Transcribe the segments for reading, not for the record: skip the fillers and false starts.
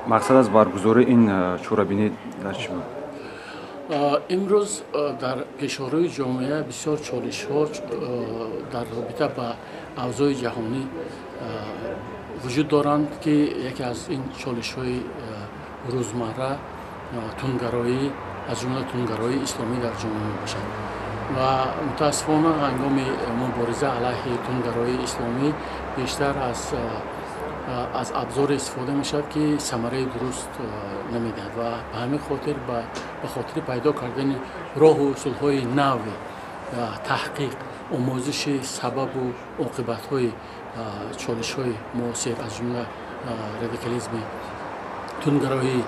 Мақсад аз баргузории ин чорабинӣ дар чӣ буд? Имрӯз дар пешорои ҷомеа бисёр чолишҳо дар робита ба авзои ҷаҳонӣ вуҷуд доранд, ки яке аз ин чолишҳои рӯзмарра тундгароӣ, аз ҷумла тундгароии исломӣ дар ҷомеа мебошад. Ва мутаассифона, ҳангоми мубориза алайҳи тундгароии исломӣ бештар аз абзоре истифода мешавад, ки самараи дуруст намедиҳад. Ва ба ҳамин хотир, ба хотири пайдо кардани роҳу усулҳои нави таҳқиқ, омӯзиши сабабу оқибатҳои чолишҳои муосир, аз ҷумла радикализми тундгароии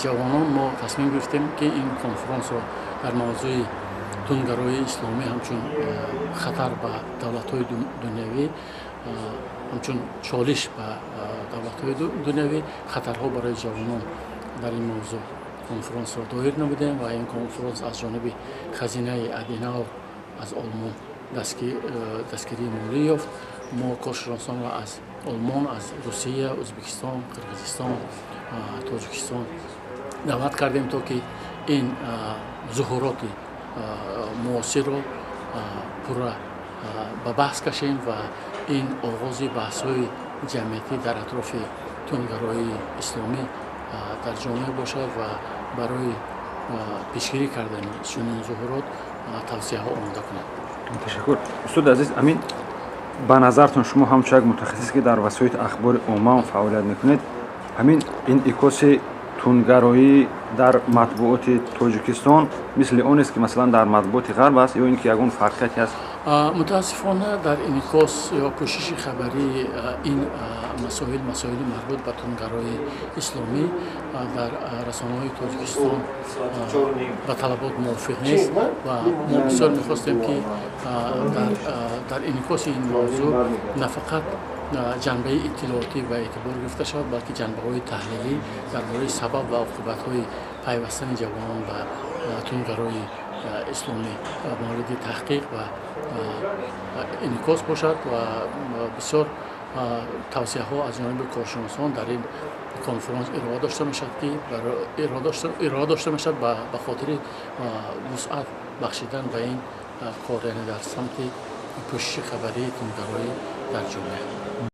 ҷавонон, мо тасмим гирифтем, ки ин конфронсро дар мавзӯи тундгароии исломӣ ҳамчун хатар ба давлатҳои дунявӣ, ҳамчун чолиш ба давлатҳои дунявӣ, хатарҳо барои ҷавонон, дар ин мавзӯъ конфронсро доир намудем. Ва ин конфронс аз ҷониби хазинаи Аденауэр аз Олмон дастгирии молӣ ёфт. Мо коршиносонро аз Олмон, аз Русия, Ӯзбекистон, Қирғизистон, Тоҷикистон даъват кардем, то ки ин зуҳуроти муосирро пурра ба баҳс кашем ва ин оғози баҳсҳои ҷамъиятӣ дар атрофи тундгароии исломӣ дар ҷомеа бошад ва барои пешгирӣ кардани чунин зуҳурот тавсияҳо омода кунад. Ташаккур, устоди азиз. Амин, ба назартон, шумо ҳамчун як мутахассис, ки дар васоити ахбори омма фаъолият мекунед, ҳамин инъикоси тундгароӣ дар матбуоти Тоҷикистон мисли он нест, ки масалан дар матбуоти Ғарб аст, ё ин ки ягон фарқияте ҳаст? Мутаассифона, дар инъикос ё пӯшиши хабарии ин масоил, масоили марбут ба тундгароии исломӣ дар расонаҳои Тоҷикистон ба талабот мувофиқ нест. Ва мо бисёр мехостем, ки дар инъикоси ин мавзӯъ на фақат ҷанбаи иттилоотӣ ба эътибор гирифта шавад, балки ҷанбаҳои таҳлилӣ дар бораи сабаб ва оқибатҳои пайвастани ҷавонон ба тундгароии исломӣ мавриди таҳқиқ ва инъикос бошад. Ва бисёр тавсияҳо аз ҷониби коршиносон дар ин конфронс ироа дошта мешавад, ки ироа дошта мешавад ба хотири вусъат бахшидан ба ин кор, яъне дар самти пӯшиши хабарии тундгароӣ дар ҷомеа.